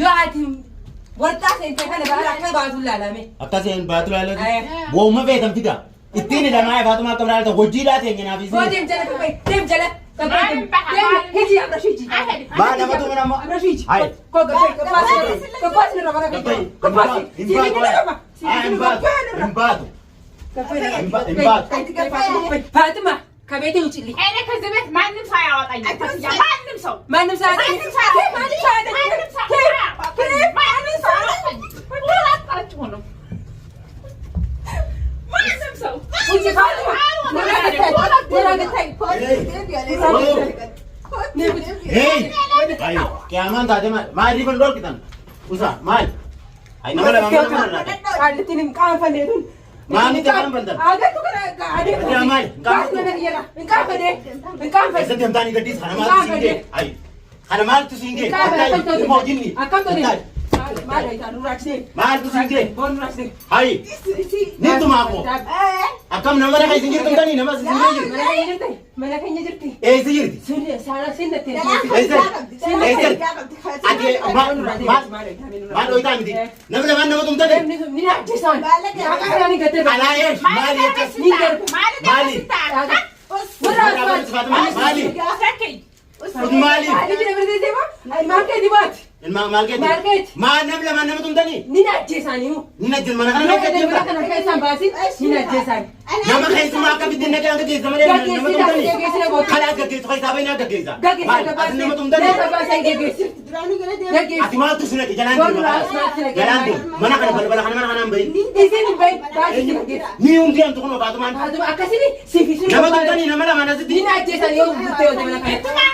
Yoo ati warxaa seente kana baala akka baatu laalame. Akkasiin baatu laalatu. Wooma feetan fida. Ittiin hidhamaa Faatumaa akka biraa hojiidhaa teenya naaf Koo isin. deem jala kaffee deem jala. Kaffee Maal deem. baha, Deem maal? hiji abra shiji. Baa namatu mana amma. Abra shiji. Hai. Koo gaffee kappaasi irra. Kappaasi irra bara Gabbay. gaffee. Kappaasi. Hin Sibiilli baatu. qaba. Hin Sibiilli baatu. qaba. Hin baatu. Hin baatu. Faatuma kabeete ucilli. እኔ ከዚህ ቤት ማንም ሰው አያወጣኝም። ማንም ሰው ማንም ሰው አያወጣኝም። ማንም ሰው ማንም ሰው አያወጣኝም። ማንም ሰው አያወጣኝም። ማንም ሰው አያወጣኝም። አጣችሁ ነው። ማንም ሰው ውጭ ፋጡማ Hey! Ayo, qiyaamaan taate maal? Maaliif hin dhorkitan? Usa, maal? Ay, nama lama mana mana laata? ቃልቲንም ቃንፈኔቱን Maalitti qaanfantan? አገቱ Yaa maali? እንቃንፈዴ Keessatti hamtaan gaddiis kana maaltu siin ga'e? Ay, kana maaltu siin ga'e? Immoo jinni. Maaltu siin ga'e? Ay, ni tumaa koo. Akkam nama mana keessa hin jirtu tani nama siin ga'e jirti. Mana keenya jirti. Eessa jirti? Eessa? Eessa? Ati maal maal maal dho'itaa miti? Nama lamaan nama tumtane? Alaa eesh maali akkas? Maali? Maali? Maali? Ilma maal keeti? Maal keeti? Maal namni lamaan nama tumtanii? Ni ajjeesaniiru. Ni ajjees mana kana nama ajjeesna. Ni ajjeesani. Nama keessumaa akka biddeen dhaqee hanga geessa malee nama tumtanii? Kalaa gaggeessu keessaa bahinaa gaggeessa. Maal as nama tumtanii? Ati maaltu si naqe jalaan deema. Jalaan deema. Mana kana balbala kana mana kanaan bahi. Ni hundi hamtu kun obaatumaan. Nama tumtanii nama lamaan asitti. Ni ajjeesani yoo guuttee yoo mana kana.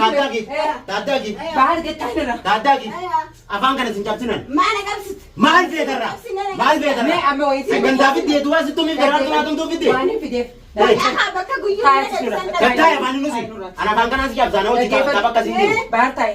Taaddaagi. Bahar gettaa Taaddaagi. Afaan kana sin cabsinan. Maal feetarraa? Maal feetarraa? Sagantaa fiddee duwwaa sitti tumiif daraartuu naa tumtuu fiddee? Waan hin fideef. Gattaa'e afaan nusi. Ana afaan kanaa si cabsaa na hojii tapha akkasii jiru. Bahar taa'e.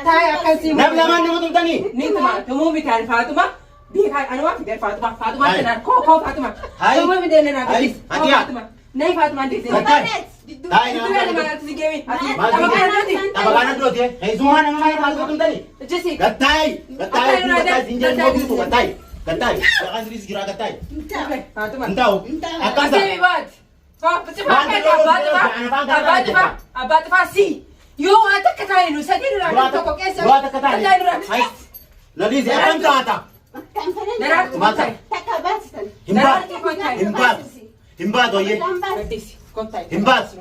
Taa'e akkasii. Nam lamaan nama tumtanii? Ni tuma tumuu mitaan Faatuma. Beekaa anuma fidee Faatuma. Faatuma kanaan koo koo Faatuma. Hai. Tumuu mideen na Hai. gaddis. Koo Atiyaa. Faatuma. Nay Faatuma deessee. Gattaa'e. Taa'e Sitti nama beela maaltu si geemi. Maal Tapha kana dooti. Tapha kana dooti. Keessumaa nama mana maaltu tumtanii? Jisi. Gattaa'e. Gattaa'e. Gattaa'e. Siin jedhu mootiitu gattaa'e. Gattaa'e. Yaqaan siris jira gattaa'e. Faatuma. Hin ta'u. Akkasa. Deemi baati. Abbaa xifaa si. Yoo waan takka taa'e nu sadii nurraa tokko keessa. Waa takka taa'e. Hai. Laliise akkam taata? Daraartuu Maal ta'a? Hin baatu. Hin baatu. Hin baatu ayyee. Hin baatu.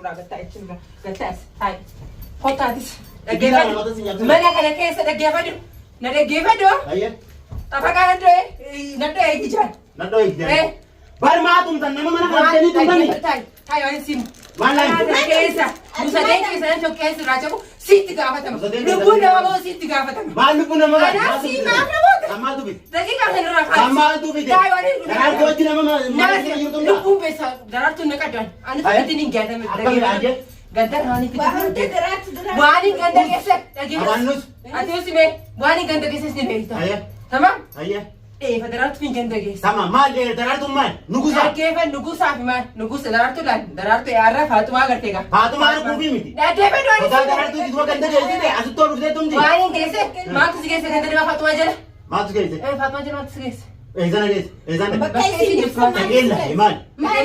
Kotaatis. Mana kana keessa dhaggeeffadhu. Na dhaggeeffadhu. Ayyee. Xafa kana nadhoo ijaan. Nadhoo ijaan. Bar maa tumtan nama mana kana fidanii tumtanii? Taa'e waan simu. Maal laayii? Mana keessa. Musadeen keessa nan tokko irraa jabu sitti gaafatama. Lubbuun nama ba'u sitti gaafatama. Maal lubbu nama Kanaaf si maaf namoota. Kan maaltu fide? Daqiiqaa sanarraa kaasi. Kan maaltu fide? Taa'e waan Daraartuu wajjin nama mana keessa jirtu hundaa? Lubbuun beessa daraartuun na qaddaan. Ani tokkotti hin gaatame. Akkami ayyee? Gandar waan itti Waan hin ganda keessa dhaggeeffatu. Afaan nus? Ati usime waan hin ganda keessa ni beekta. Ayyee. Tamam? Ayyee. Eefa daraartuu hin ganda keessa. Tamam maal daraartuun maal? Nugusa. Dhaggeeffan nugusaa fi maal? Nugusa daraartuu laal. Daraartuu yaarraa Faatumaa agartee gaa. Faatumaa arguufi miti. Dhaggeeffan waan Sodaa daraartuu itti ganda geessite asitti ol dhuftee tumti. Waan hin geesse maaltu si geesse ganda deemaa Faatumaa jala? Maaltu geesse? Ee Faatumaa jala maaltu si geesse? Eessana geesse? Eessana? Bakka isiin jirtu. Dhaqeella maal?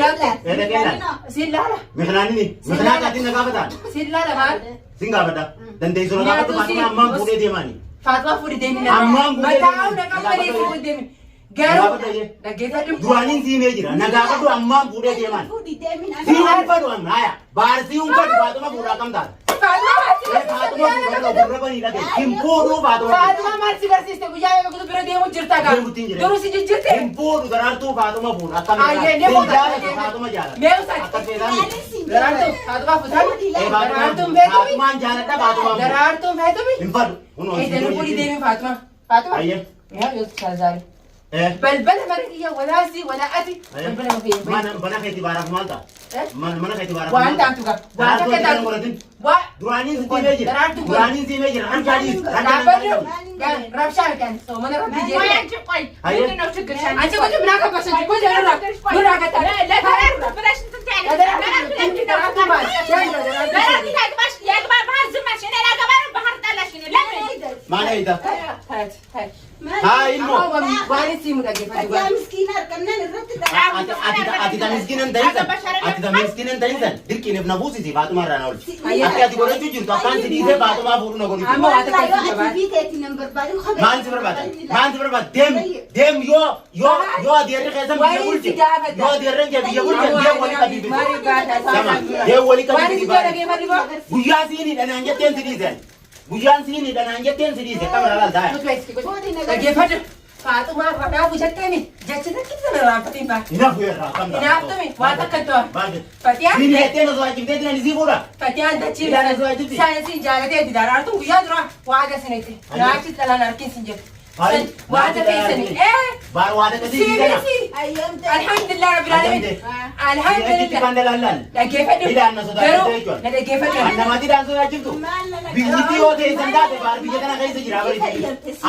Dhaqeella. Siin laala. Miqnaanini. Miqnaan ati na gaafataan. Siin laala maal? Sin gaafadha. Dandeessu na gaafadhu Faatumaa ammaan fuudhee deemaani. Faatumaa fuudhi deemi. Ammaan fuudhee Mataa na qabanii fuudhi deemi. Garuu Gaafadhu ayyee. dhaggeeffadhu. Duraaniin siimee jira. Na gaafadhu ammaan fuudhee deemaan. Siin fadhu amma haya. Baarsii hun fadhu Faatuma fuudhaa kam taata? Faatumaa maal si Faatuma fuudhaa gurra banii dhagee. Hin fuudhuu Faatuma. Faatumaa maal si barsiiste guyyaa eega guutuu bira deemu jirta gaa. Deemutti hin jiru. Duruu si jijjiirte. Hin fuudhu daraartuu Faatuma fuudha. Akkam Ayyee ne Sin fuudha. jaalatu Faatuma jaalata. Mee usaati. Akkas feetaa miti. Daraartuu Faatumaa fuudhaa. Ee Daraartuun beekumi. Faatumaan jaaladha Faatumaan fuudha. Daraartuun beekumi. Hin fadhu. Kun Eedanii fuudhi deemi Faatumaa. Faatumaa. Ayyee. Yaa yoo saazaari. Eh. Balbala mana kiyya walaa si walaa ati balbala mana kiyya. Mana mana keetti baaraaf maal ta'a? Eh? Mana mana keetti baaraaf Waan taatu gaa. Waan Daraartuu takka hojii kana taatu. godhatin. Waa. Duraaniin si siimee jira. Daraartuu godhe. Duraaniin siimee jira. Harka adiis. Dhaabbadhu. Rabshaa kan soomana rabbi ቆይ jedhe. አንቺ ቆይ ምንድን ነው ችግርሽ? አንቺ አንቺ ቁጭ ምን አገባሽ? አንቺ ቁጭ ኑራ ኑራ ገታ ለደራርቱ ብለሽ እንትን ትያለሽ። ለደራርቱ ብለሽ daraartuu maal? ደራርቱ ታግባሽ ያግባ ባህር ዝም አልሽ። እኔ ላገባ ነው ባህር ጣላሽ። እኔ ለምን Maal eeyita? Taayat taayat. Haa ilmoo. Waan itti himu dhaggeeffatu. Ati ta miskiinan ta'insan. Ati ta miskiinan ta'insan. Dirqiin na fuusisi Faaxumaa irraa na oolchi. Akki ati godhachuu jirtu akkaan si dhiisee Faaxumaa fuudhu na godhu. Amma waa takka itti qabaa. Maal si barbaada? Maal si barbaada? Deem deem yoo yoo yoo adeerri keessan biyya bulche yoo adeerri kee biyya bulche deem walii qabii bitu. Sama deem walii Waan qabii itti bitu. dhaggeeffatu boo. Guyyaa siiniidha naan jetteen si dhiisen. Guyyaan siiniidha naan jetteen si dhiise. Kamara laal taa'e. Dhaggeeffatu. Faaxumaa kanaafuu jetteemi jecha takki sana raanfatiin baa. Hinafu irraa kam ta'a? Hinaaftumi waan takka hin ta'an. Maal jettu? Fatiyaan Siin jettee na sodaachifteeti na nisii fuudha. Fatiyaan dachii Ilaala sodaachifti. saayinsiin jaalateeti daraartuun guyyaa dura waaqa sinitti. Naachi dhalaan harkiin sin jettu. Waaqa keessani. Baar waa takka sii kana. Siibisi. Alhamdulillah rabbil alamin. Alhamdulillah. Kan dalaalaan. Dhaggeeffadhu. Hidhaan na sodaachifte Garuu jechuudha. na dhaggeeffadhu. Kan namaatti hidhaan sodaachiftu. Biyyittii yoo ta'e san taate baar biyya tana keessa jira bari.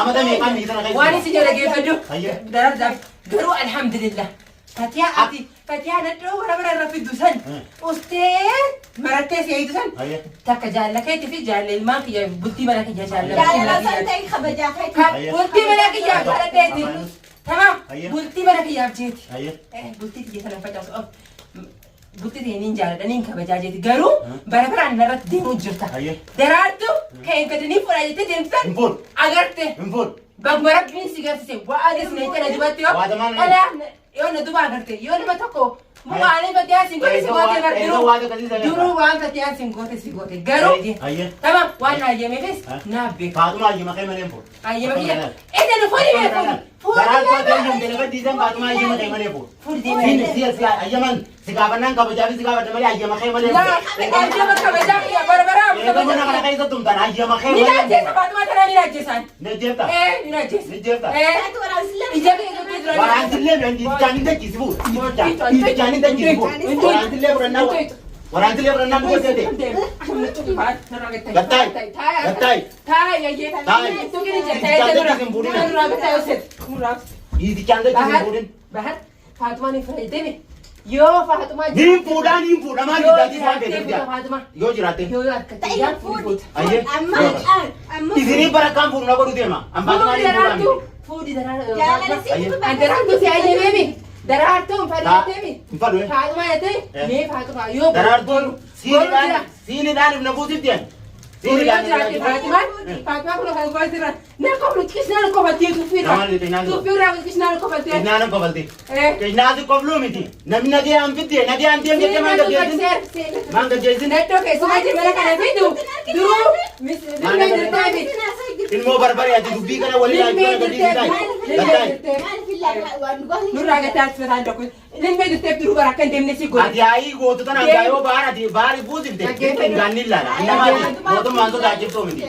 Amata meeqaan biyya tana keessa Waan jira. isin jala geeffadhu. Ayye. Darardaaf garuu alhamdulillah. Fatiyaa ati fatiyaa nadhoo wara bara irra fiddu san ustee marattee si eeyyitu san Ayye. takka jaalla keetii fi jaalla ilmaan kiyya bultii mana kiyya jaalla bultii mana kiyyaaf jaaladheeti. Tamaam Ayye. bultii mana kiyyaaf jeeti. Ayye. Bultii kiyya sana facaasu of bultii ta'e niin jaaladha niin kabajaa jeeti garuu bara baraan narratti deemuu jirta. Ayye. Daraartu kan gadanii fuudhaa jettee deemtu Hin fuudhu. agarte. Hin fuudhu. Baguma rabbiin si garsiise waa adees na itti na dubatti yoo Waa tamaan dhala yoo na duba agarte yoo nama tokko muka ani fatiyaan sin goote si goote bar Eessa duruu waa takka sii sagantaa? duruu waan fatiyaan sin goote si goote garuu Ayye. tamam waan na hayyameefis Ha? naa beeku Faaxumaa ayyuma kee malee hin fuudhu. hayyama kiyya ija nu fuudhi mee fuudhi Daraartuu ati fuudhi ayyamte lafa dhiisan Faaxumaa ayyama kee malee fuudhu. fuudhi Siin deemee si si ayyaman si gaafannaan kabajaa fi si gaafadha malee ayyama kee malee laa fuudhu. hayyama kabajaa kiyya bara baraa Eega mana kana kabajaa keessa tumtan ayyama kee ni malee naajjeessa fuudhu. Faaxumaa tanaa ni naajjeessaan Ni jeefta. ee ni naajjeessa Ni jeefta. ee ija kiyya tokko dura Waraansillee dhiitichaan hin dachisi fuudha. Dhiitichaan hin dachisi fuudha. Waraansillee fudhannaa waraansillee fudhannaa nu goseete. Gattaay. Gattaay. Taay. Dhiitichaan dachisi hin fuudhin. Yoo Faaxumaa Niin fuudhaa niin fuudha maal Yoo iddaatii isaan jiraattee feete fuuta Faaxumaa. Yoo jiraatte. Yoo harkatti yaa fuudhi. Ayyee. Isinii barakkaan fuudhu na godhu deema. An Faaxumaa Fuudhi niin fuudhaa daraartuu. miti. Fuudhi daraartuu. Ayyee. An daraartuu si ayyameemi. Daraartuun fadhiyateemi. Hin fadhu. Faaxumaa jettee mee Faaxumaa yoo Daraartuun boru jira. siiniidhaan siiniidhaan na buusifti ani. Yoo Siiniidhaan jiraatte Faaxumaan Faaxumaa kun kan gubaasirra na qoflu qisnaan qofaltee tuffiirra. Maal jette naan Tuffiirra qisnaan qofaltee. Qisnaan kofalti. Eh. Qisnaan kofluu miti. Namni nagee an fidde nagee an deem jettee maan gaggeessin. Maan gaggeessin. Naddoo keessumaa jimala kana fidu duruu lilmee jirteefi. Ilmoo barbaree ati dubbii kana waliin Lilmee laachuu na jirteefi. gaggeessi Lilmee taa'e. jirteefi. Nurraa gataa asirraa tokko. Lilmee jirteef duruu bara akka hin deemne si godhe. Ati haayii gootu tanaan gaayoo baar ati baari buusifte hin ilaala. Namaati mootummaan sodaachiftuu miti.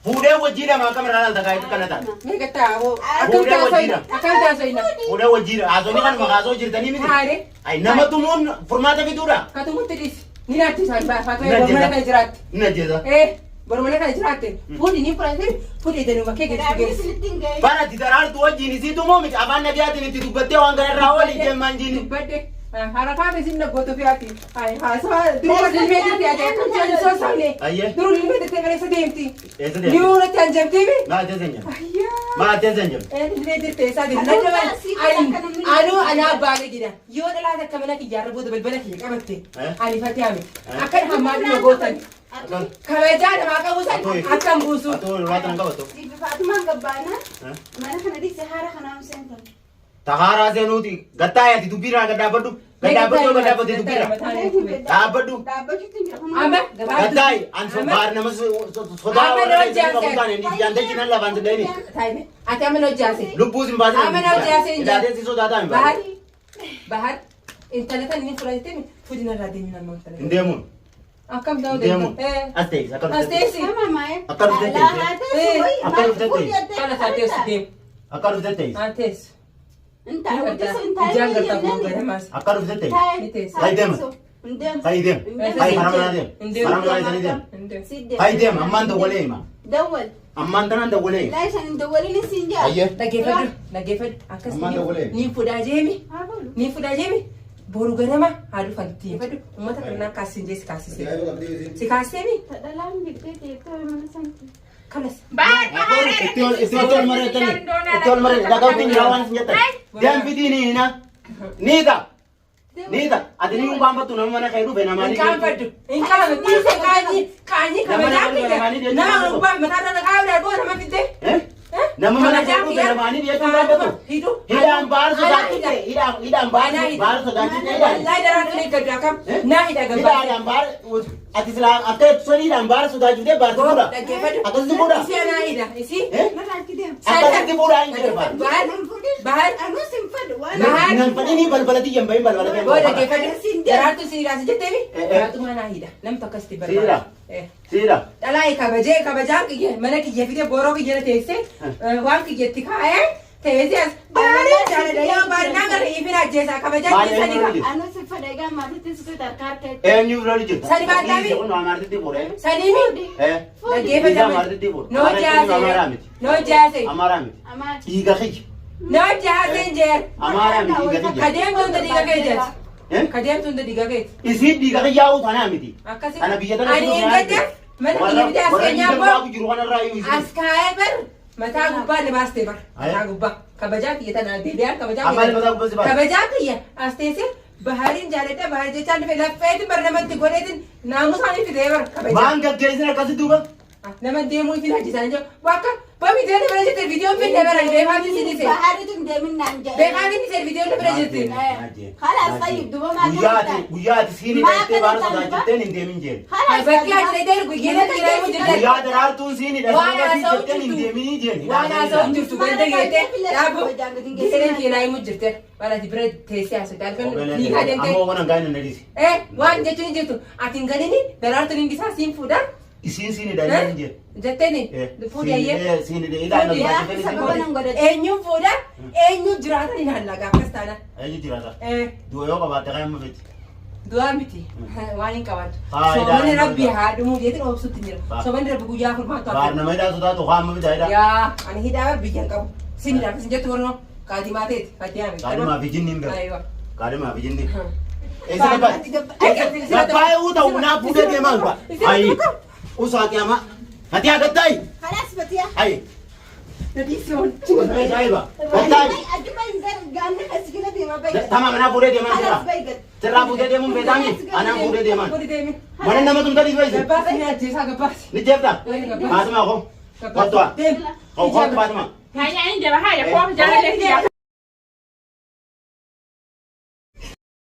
Fuudhee wajjii lama akkam irraa laalta gaayii kana ta'a. Mee gataa hoo akkam taasoyina akkam taasoyina. Fuudhee wajjii haasofni kanuma haasoo jirtanii miti. Haare Ay nama tumuun furmaata fiduudha. katumutti dhiisi. Ni naachisa Faaxumaa bormana kana jiraatte. Inni ajjeesa. Eh bormana kana jiraatte fuudhi ni fudhate fuudhi danuu bakkee geessu geessu. Bara ati daraartu wajjiin isii tumuu miti afaan nagiyaatiin itti dubbattee waan kana irraa olii deemaan jiini. Dubbadde harakaa fi sinna gootu fi ati haasawa duruma lilmee jirti ati akkam jedhu soosofne. Ayyee. Duru lilmee jirti bareessa deemti. Eessa deemti? Ni uurratti hanjamtiimi. Maa ajjeesa hin jedhu. Ayyaa. Maa ajjeesa hin jedhu. Lilmee jirti eessaa deemti. Nadda anuu anaa baale gida. Yoo dhalaa takka mana kiyyaarra booda balbala kiyya qabatte. Ani fatee miti. Akkan hammaadhuma gootan. Kabajaa namaa qabu san akkam buusu. Atoo lolaa tan qabattu. Tahaaraa seenuuti gattaa ati dubbiirraa gad dhaabbadhu. Gad dhaabbadhu yoo gad dhaabbatte dubbiirraa. Dhaabbadhu. Amma gabaabduu. Gattaay an baar nama sodaa Amma warra na keessatti hojjaase. qabu taane ijaan dachii lafaan si dhayini. Taa'ime. Ati amma na hojjaase. Lubbuus hin baasin. Amma na hojjaase hin jedhu. Ilaateen si sodaataa hin Bahar. baasin. Bahar. Intala tan inni fudhatee fuudhi narraa deemi nama intala. Hin deemuun. Akkam ta'uu Hin deemuun. danda'a? As teessi akka As dhufte. teessi. Akka dhufte teessi. Akka dhufte teessi. Kana taa teessu deemu. Akka dhufte teessi. Haa teessu. Ijaan gartaa kun ganamas. Akka dhufte teessi. Ni teessi. Kai deema. Kai deema. Kai karaa manaa deema. Hin deemu. Karaa manaa isaanii deema. Hin deemu. Kai deema ammaan dawwalee hima. Dawwal. Ammaan tanaan dawwalee hima. Laa isaan dawwalin siin jaa. Ayyee. Dhaggeeffadhu. Dhaggeeffadhu. Akkas Ammaan dawwalee. ni fuudhaa jeemi. Ni fuudhaa jeemi. Boru ganama haa dhufan tiifadhu uummata kanaa kaasisin jee si kaasisee. Si kaasisee kanas. Itti ol itti ol mareettanii itti ol mareettanii dhaga'uutti jira waan isin jettan. Deemfitii ni hina. Niita. Niita. Ati ni hunkaanfattu nama mana kee dhufe namaa Hin qaanfadhu. Hin qaanfadhu. Dhiise qaanyii qaanyii kabajaa kiyya. Nama gubbaa mataarra na kaa'uu darboo nama fiddee. Nama mana kee dhufe namaanii dhiyeessuu gaafatu. Hidhu. Hidhaan baar sodaachifte. Hidhaan hidhaan baar baar sodaachifte hidhaan. Wallahi daraartuu ni gaddu akkam. Naa hidha gabbaa. Hidhaan baar ati silaa akka sun hidhaan baar sodaachifte baar si fuudha. Dhaggeeffadhu. Akkasitti fuudha. Isii anaa hidha. Isii. Akkasitti fuudha hin jedhe baar. Bahar. Bahar. Nan fadhini balbala tiyyan bahin balbala tiyyan. Booda dhaggeeffadhu. Daraartuu si hidhaa si jetteemi. Daraartuu manaa hidha. Namni akkasitti barbaada. Siidha. Dhalaa kabajee kabajaan kiyya mana kiyya fide boroo kiyya teessee waan kiyyatti kaa'ee teessee as baaree jaaladha yoo baarnaa gara ifin ajjeesaa kabajaan kiyya sani qaba. Eenyu bira jirta? Sadi baataami. Kun amaartitti fuudhee. Sanii mi? Dhiiga amaartitti fuudhe. Noo jaase. Noo jaase. Amaaraa miti. Dhiiga kiyya. Noo jaase jeer. Amaaraa miti dhiiga kiyya. Kadeemtu hunda dhiiga kee jeeti. Kadeemtu hunda dhiiga keeti. Isiin dhiiga kiyyaa'uu tanaa miti. Akkasi. Kana biyya tana Ani hin gadde mana kiyya fide as warra keenyaa dhiiga boo biraatu jiru kanarraa iyyuu isiin. as kaa'ee bar mataa gubbaa na baastee bar mataa gubbaa kabajaa kiyya tanaa deebi'aan kabajaa Abbaan mataa gubbaa si baase. kabajaa kiyya as teessee bahariin jaaladha bahar jechaan dhufe laffeetin bar namatti godheetin naamusaan fidee bar kabajaa Maan gaggeessin akkasi duuba? nama deemuu fi hajjisaan jiru bakka bami deemee bira jirte viidiyoon finne bara beekaan isin ise beekaan inni ise viidiyoon bira jirte Guyyaa ati siin hidhattee baara sodaachifteen hin deemin jeen. bakki achi deemu guyyee dhiiraa himu jirte Guyyaa daraartuun siin Waan hidhattee haasa'u jetteen hin jirtu. deeminii jeen. waan haasa'u jirtu ganda geete dhaabu giseen keenaa himu jirte waan ati bira teessee haasa'u halkan dhiigaa deemtee Ammoo waan hangaa hin dhiisi. Eh, waan jechuun hin jirtu. Ati hin galini daraartuun hin gisaa siin fuudha. Isiin siin hidhattee hin jeen. Jetteeni fuudhi ayyee. Siin hidhattee. Eenyuun fuudha? Eenyuun jiraatan hin hallaga akkas taana. Eenyu jiraata? Eh, Du'a yoo qabaatte kan amma fiti. du'aa miti. Waan hin qabaatu. Faayidaa Soomani hin rabbi qabu. haa dhumuu jeetiin oobsutti hin jira. Faa- Soomani rabbi guyyaa afur maatu Baar nama hidhaa sodaatu haa amma fida hidhaa. Yaa, ani hidhaa biyya hin qabu. Sin hidhaa sin jettu warra kaadimaa ta'eeti. Fatiyaa miti. Kaadhimaa fi jinni hin beeku. Ayiwa. Kaadhimaa fi jinni. Eessa gabbaa'e? Gabbaa'ee uu ta'u naa fuudhee deemaa dhufa. Ayi. Usaa qiyaamaa. Fatiyaa gattaayi. Ayi. Nadiisiyoon. Ajaa'iba. Gattaayi. Tamam anaa fuudhee deemaa jira. Sirraa fuudhee deemuun beekaami. Anaa fuudhee deemaan. Fuudhee deemi. Mana nama tumtanii fayyisi. Gabbaasi ni ajjeesaa gabbaasi. Ni jeefta. Faatimaa koo. Kottu. Deemi. Kottu Faatimaa. Haya, inje bahaya, kwa jala